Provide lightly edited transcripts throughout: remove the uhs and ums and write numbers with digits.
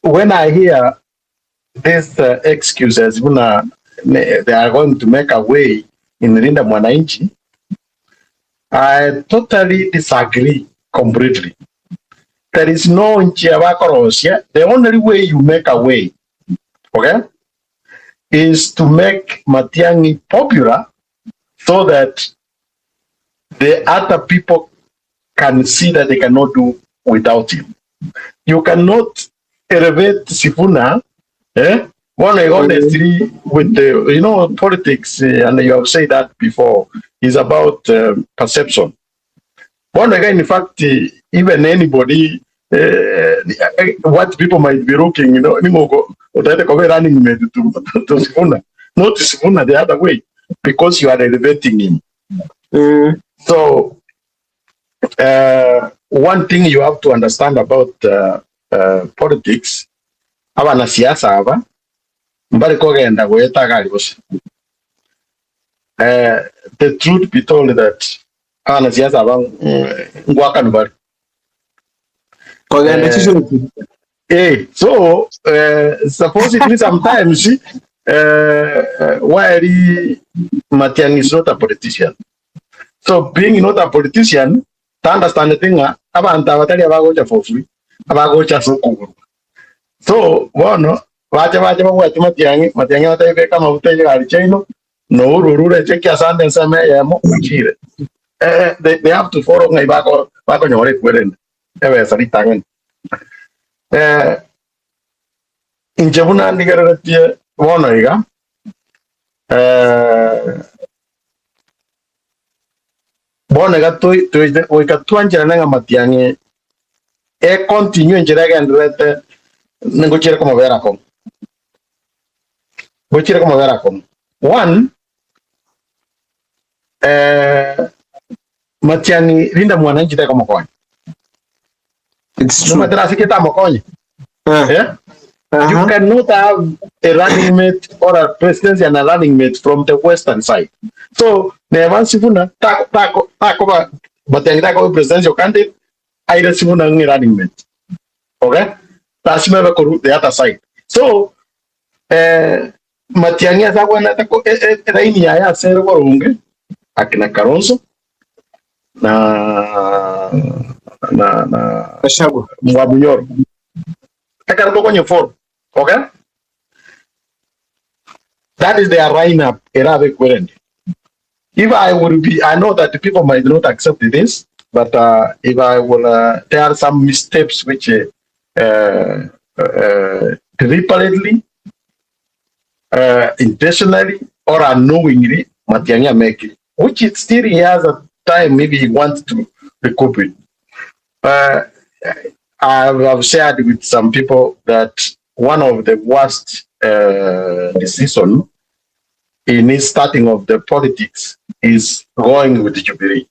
When I hear these excuses buna they are going to make a way in Linda Mwananchi, I totally disagree completely. There is no nchia bakorosia. The only way you make a way, okay, is to make Matiang'i popular so that the other people can see that they cannot do without him. You cannot elevate Sifuna, eh? One, honestly, with the, you know, politics, eh, and you have said that before, is about perception. One, again, in fact, eh, even anybody, eh, what people might be looking, you know, ningo utaende kwa running mate to Sifuna, not Sifuna the other way, because you are elevating him. So, one thing you have to understand about politics, abanasiasa aba mbari kogenda goeta gari gose. The truth be told that abanasiasa aba ngwakanu bari. Kogenda chisuti. So supposedly sometimes while Matiang'i is not a politician. So being not a politician, to understand thing abanto abatari abagocha for free, abagocha ase okogorwa. So bono bache bache babwate Matiang'i, Matiang'i abatebie beka amafuta y'egari chiaino, na ororo oreche ki ase ande ensemo eyemo ochire. Eh, they have to follow ng'ai bako bakonyora ekwerende ebesa ritang'ani. Eh, inche buna ndigereretie bono iga, eh, bono iga toi- toite goika twancherane ng'a Matiang'i e continue enchera egendererete ningochiere komobera akong'u. Ngochiere komobera akong'u. One, eh, Matiang'i rinda mwananchi tekomokonya. It's true. Nomanyete ase ki etamokonye? Eh? You cannot have a running mate or a presidency and a running mate from the western side. So neba Sifuna tako tako takoba Matiang'i takoba presidential candidate aire Sifuna ng'e running mate. Okay? Lazima ebe koru the other side. So eh, Matiang'i ase agwenerete ko e- e- elaini yaye ase ere boronge akina Kalonzo na na na Gachagua. Mwabunyoro ekero tokonyefollow okay that is their lineup erabe ekwerende if I will be I know that the people might not accept this but if I will there are some missteps which deliberately intentionally or unknowingly Matiang'i amekire which it still he has a time maybe he wants to recoup it. I have shared with some people that one of the worst decision in his starting of the politics is going with Jubilee.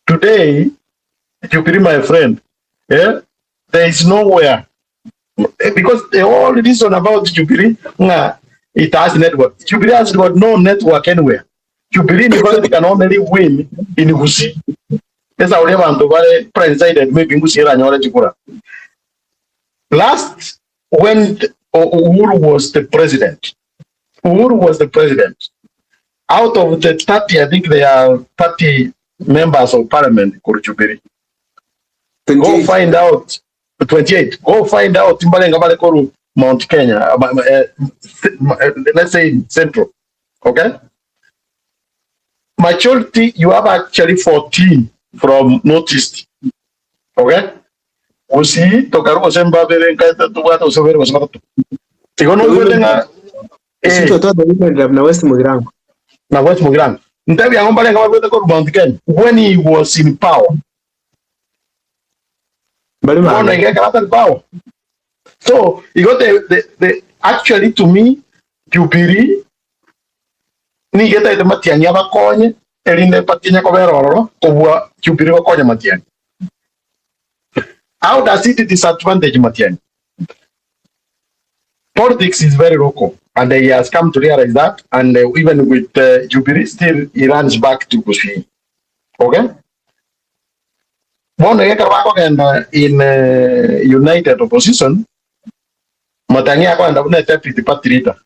Today, Jubilee, my friend, yeah, there is nowhere because the whole reason about Jubilee, ng'a it has network. Jubilee has got no network anywhere. Jubilee University can only win in Gusii. Esa oria abanto bare presided maybe Gusii eranyore chikura. Last when Uhuru was the president, Uhuru was the president. Out of the 30, I think they are 30 members of parliament kuru Jubilee. Go 28. find out 28. Go find out mbalenga bale koru Mount Kenya, let's say Central. Okay? Majority, you have actually 14 from Northeast. Okay? Gusii, tokaru gose mbabere nka tobwate gose babere gose batato. Igo noigwete ng'a Gusii twatwate Women Rep na West Mugirango. Na West Mugirango. Ntebi ang'o mbarenga barwete korwa Mount Kenya when he was in power. Mbare Bono bange. iga ekero atari power. So igo the actually to me Jubilee nigo etaete Matiang'i abakonye erinde batinye kobera ororo kobua Jubilee gokonya Matiang'i. How does it disadvantage Matiang'i? Politics is very local and he has come to realize that and even with Jubilee still he runs back to Gusii. Okay? Bono ekero bakogenda in united opposition Matiang'i akoenda buna deputy party leader.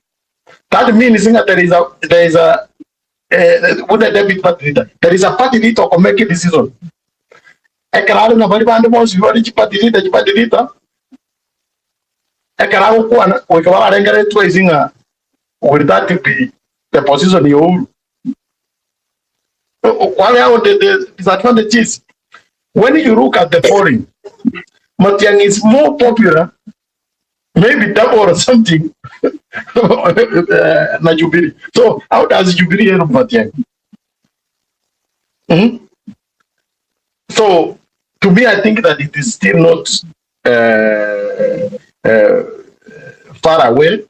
That means ng'a there is a, there is a eh, buna deputy party leader. There is a party leader oko make a decision. Ekero are na baria bande bonsi bare chiparty leader, chiparty leader, ekero agokwana goika bararengere twice ng'a will that be the position ya Uhuru? Kware how the, the disadvantage is when you look at the polling, Matiang'i is more popular maybe double or something na Jubilee. So how does Jubilee help Matiang'i? Mm? So to me, I think that it is still not uh, uh, far away.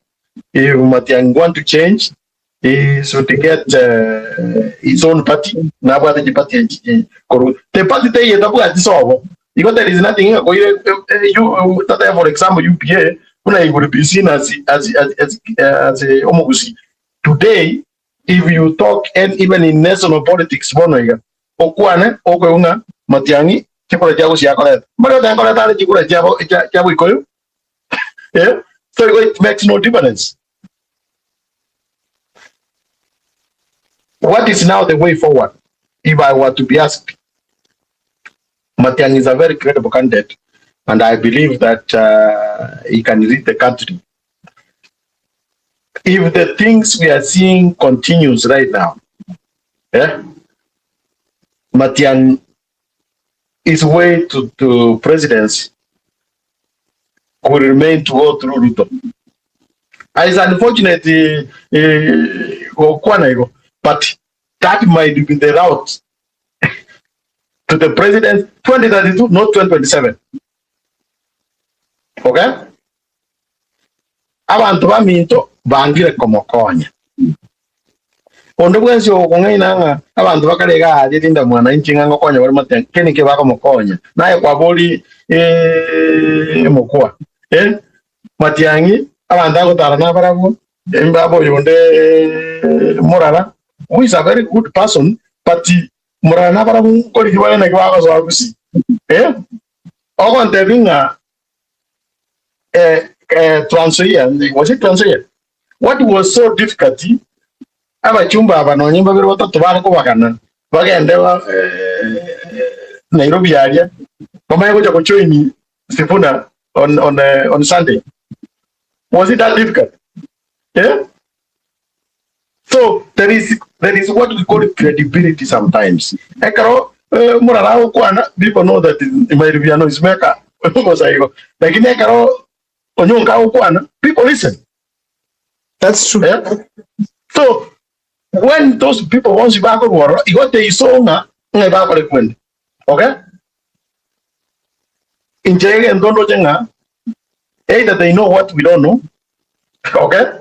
If Matiang'i want to change, he should get uh, his own party. Nabwate chipati echi koru. The party teiye tabwati sobo. Igo there is nothing ngakoire you tata for example UPA buna he would be seen as as as as, as a omogusi. Today if you talk and even in national politics bono iga okwane okoigwa ng'a Matiang'i chikura chia gusii akoreta. Mbare otenkoreta are chikura chiabo chia chia Gikuyu eh? So it makes no difference. What is now the way forward? If I were to be asked, Matiang'i is a very credible candidate, and I believe that uh, he can lead the country. If the things we are seeing continues right now, yeah, Matiang'i his way to, to presidency will remain to go through Ruto. It's unfortunate, gokwana igo, but that might be the route to the president 2032, not 2027. Okay? Abanto baminto bangire komokonya. Onde bwensi ogokong'aina ng'a abanto bakare iga aaria Linda Mwananchi ng'a ngokonya bare Matiang'i, eke nikio bakomokonya. Naye kwabori eh, mokwa eh, Matiang'i abanto agotara nabarabwo embaba oyonde Morara who is a very good person but Morara nabarabwo nkorigi bare naki bagosoa gusii eh, ogontebia ng'a eh, eh, Trans Nzoia, was it Trans Nzoia? What was so difficult, abachumba aba nonye babere batato bare kobagana bagende ba, eh, Nairobi aria bamanye gocha gojoin Sifuna on, on, uh, on Sunday. Was it that difficult? Yeah? So there is there is what we call credibility sometimes. Ekero eh, murara gokwana people know that it might be a noise maker. Bosa igo. Lakini ekero onyonka agokwana people listen. That's true. Yeah? So when those people once bakorwara igo teiso ng'a ng'a bakore kwende. Okay? Inche egento ndoche ng'a either they know what we don't know. Okay?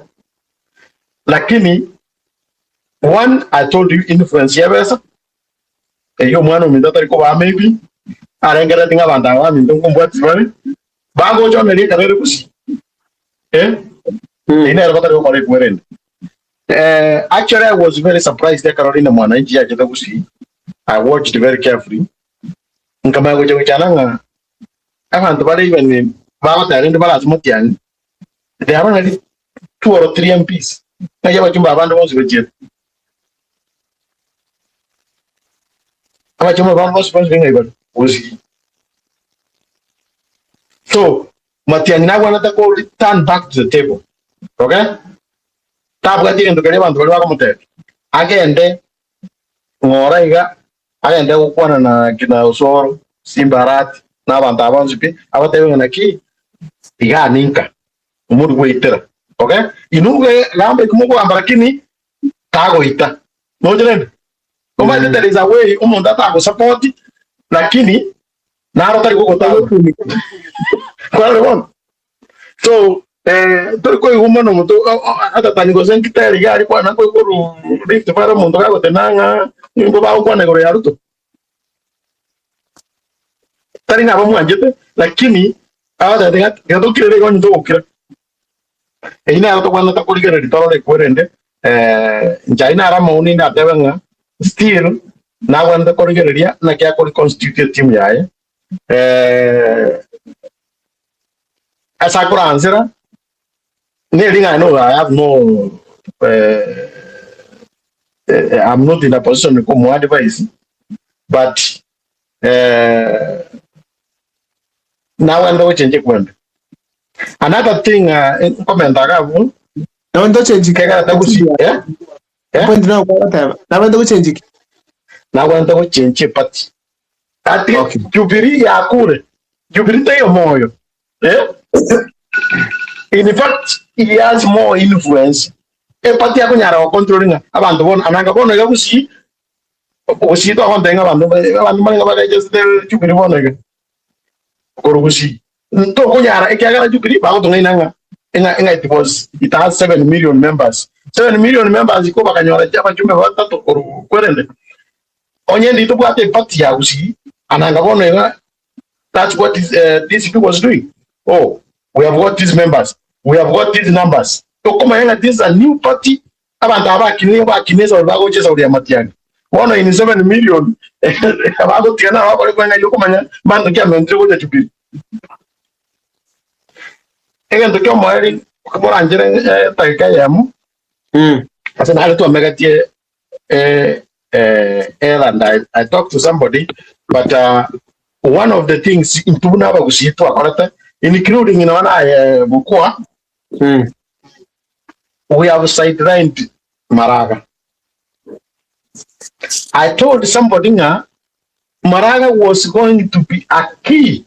Lakini one I told you influence y'ebesa eyio omwana ominto atari kobaa maybe arengereti ng'a abanto aba baminto nkombwati bare bagocha oneria ekero ere gusii eh eyio nero batari gokora ekwerende eh, actually I was very surprised ekero rinde mwananchi yachete gusii I watched very carefully nkamanya gocha gochana ng'a abanto bare even bagoteba rende barase Matiang'i They are only two or three MPs. Naki abachumba abande bonsi bachiete. Abachumba abande bonsi bonsi bing'ai bari gusii. So Matiang'i nagwanete ko return back to the table. Okay? Tabwati egento keria abanto baria bakomotebia. Agende ng'ora iga agende gokwana na kina Osoro, Simba Arati, na abanto aba bonsi pi, abatebie ng'a naki iga ninka omori gweitera. Okay? Inwe gamba eki mogogamba lakini tagoita. Noche rende? Omanyete there is a way omonto atagosupport lakini naro tari gogotanga. Kwarora bono? So eh, tori koigwa mono omonto atatani gose nkitari iga aria kwana koigwa Rift Valley omonto gagotena ng'a nigo bagokwana igoro ya Ruto. Tari ng'a bamwanchete lakini abatebete ng'a tiga tokirere iga onye togokira. Eyio nero tobwenerete korigereria torore ekwerende eh, inche ayio naro amaoni ndatebe ng'a still nabwenerete korigereria naki akoriconstitute etimu yaye eh, ase akoransera. Neri ng'a no I have no eh, eh, I'm not in a position komoa advice but eh, nawende gochenja ekwembe. Another thing uh, nkomenta iga abwo Nabande gochenji kegera tagusi eh? Eh? Point nabo kwagoteba. Nabande gochenji ki? Nagwente gochenja epati. Ati Okay. Jubilee yakure. Jubilee teiyo moyo. Eh? In fact, he has more influence. Epati akonyara gocontrol ng'a abanto bono ananga bono iga gusii gusii twagontebia ng'a abanto abanto mbare ng'a baregesete Jubilee bono iga korwa gusii. Ntokonyara ekiagera Jubilee bagotong'aina ng'a ng'a ng'a it was it has 7 million members. 7 million members ko bakanyora abachumbe batato korwa kwerende. Onye ndi tobwate eparty ya gusii ananga bono iga that's what this, DCP was doing. Oh, we have got these members, we have got these numbers. Tokomanya ng'a this is a new party abanto aba bakinire bakine esauri bagocha esauri ya Matiang'i. Bono in 7 million abagotigana nabo bakore kweng'aina okomanya mbanto ki amentire gocha Jubilee. Egento kia omoerio moranchere edageka eyemo ase nare twamegetie eh, eh, and I, I talked to somebody but uh, one of the things intwe buna abagusii twakorete including nonya naye Mokua we have sidelined Maraga. I told somebody ng'a Maraga was going to be a key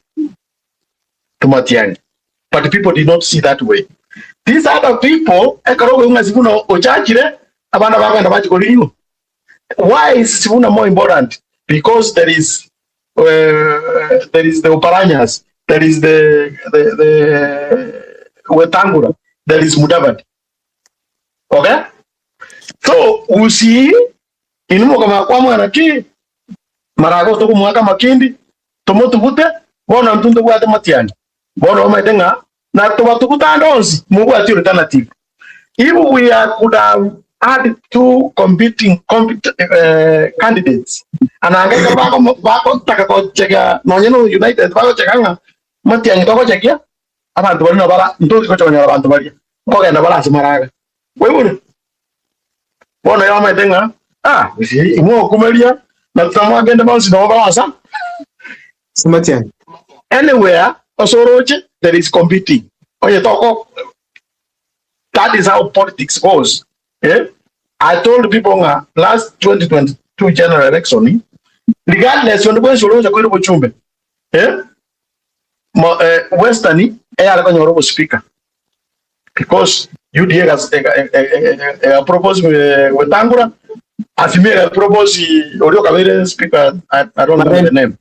to Matiang'i but people did not see that way. These other people ekero okoigwa ng'a Sifuna ochachire abana bakogenda bachia korinywa. Why is Sifuna more important? Because there is uh, there is the Oparanyas, there is the the, the Wetangula, there is Mudavadi. Okay? So usi inwe mokamanya kwamwana ki maraga otokomoaka amakindi tomotugute bono intwe ntobwate matiang'i bono omanyete ng'a na tobatuguta ande onsi mobwati alternative if we are could have had two competing compet, eh, candidates ananga ekero bako bagotaka gochega nonye no united bagochega ng'a matiang'i togochekia abanto baria nabara ntori gocha konyora abanto baria nkogenda bare ase maraga Kwaigure? Bono yamanyete ng'a ah, gose imokumeria na tutamoakende bonsi nabo barasa. Simatiani. Anywhere ase oroche there is competing. Onye toko that is how politics goes. Eh? I told people ng'a last 2022 general election regardless onde bwensi oroche koira obochumbe eh? Mo, eh, Western eyare konyora obospeaker because UDA ega- ega- ega- ega- ega propose eh, Wetangula Azimio ega propose oria okabeire speaker I, I don't remember the name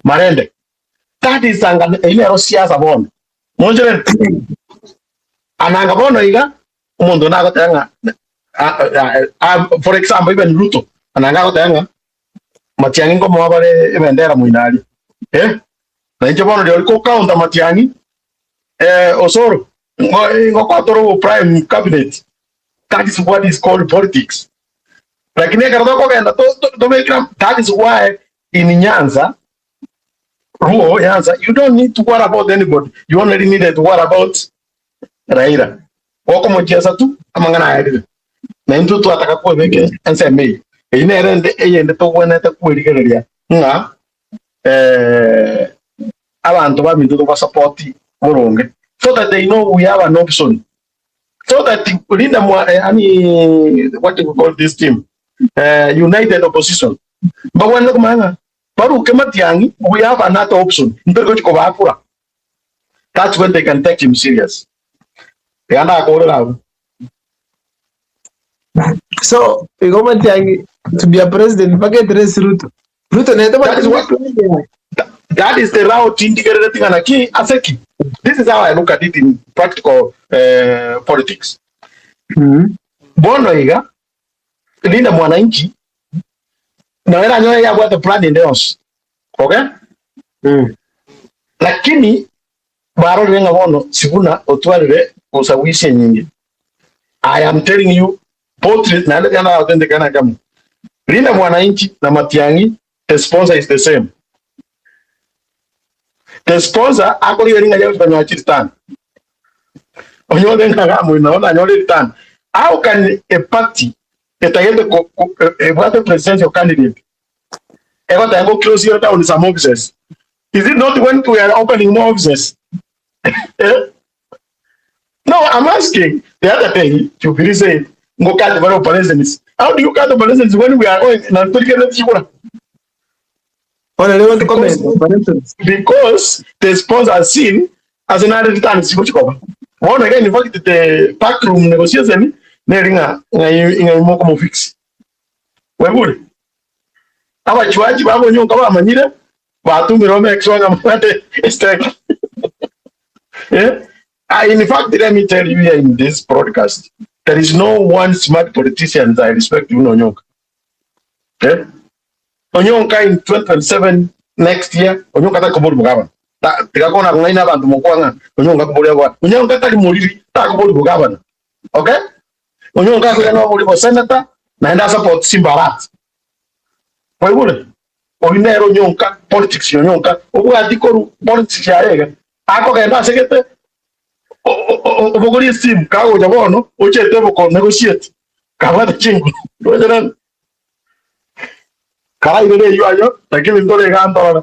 Marende that is anga eyio nero siasa bono monchere ananga bono iga omonto nagoteba ng'a ah, ah, ah, for example even Ruto ananga agoteba ng'a Matiang'i nkomoa bare ebendera moino aria eh na inche bono rirorio kokaunta Matiang'i eh, Osoro ngokoa tore prime cabinet that is what is called politics lakini ekero tokogenda tobekera that is why in Nyanza Luo Nyanza you don't need to worry about anybody you only needed to worry about Raila gokomochiesa tu amang'ana ayarire na intwe twataka kwebeka ensemo eye eyio nere ende eyende togwenerete kwerigereria ng'a eh, abanto baminto tobasapoti boronge so that they know we have an option so that linda mwa eh, yani what do we call this team eh, united opposition mbagwenerete komanya ng'a baruke matiang'i we have another option ntori gochi kobakura that's when they can take him serious iga ndakorera abwo So, igo Matiang'i to be a president mpaka etrace Ruto. Ruto nete That is what that is the route indigerereti ng'a naki ase ki this is how I look at it in practical uh, politics bono iga linda mwananchi nawe eranyore yabwate plan ende yonsi okay lakini barorire ng'a bono Sifuna otwarire ushawishi enyinge I am telling you both naende tiga nagotentekana kamo Linda Mwananchi na Matiang'i the sponsor is the same the sponsor akorigereria ng'a yagochi konyora chiritani. Onyore ng'a gamoina bono anyore return. How can a party etagete ko, ko, ebwate presidential candidate egoteba ngo close your down some offices? Is it not when we are opening more offices? Eh? No, I'm asking. The other day, Jubilee said, ngo cut bare operations. How do you cut operations when we are going na turikere chikura? Bono rero want comment operations. Because the sponsor has seen as an added return chiko chikoba. Bono again, in fact, the backroom negotiation neri ng'a ng'a ng'a imoko mo fix. Webure. Abachuachi babonyonka bamanyire batumire ome exo ng'a mwate strike. Eh? Ah, in fact, let me tell you here in this broadcast, there is no one smart politician that I respect you, Onyonka. Eh? Onyonka in 2027 next year, Onyonka takobori bugabana. Tigakona kung'aina abantu mokwang'a, Onyonka kobori agwa. Onyonka tari moriri, takobori bugabana. Okay? Onyonka akoya no bori bo senator, naende support Simba Arati. Waigure? Oyu nere Onyonka, politics ya Onyonka, obwati koru politics yaye iga. Akogenda ase gete, obogorie esimu, kagocha bono, ochete oboko negotiate, kabwate chinguru. Roche nani? Karairere eyio ayo, lakini ntore iga ntorore.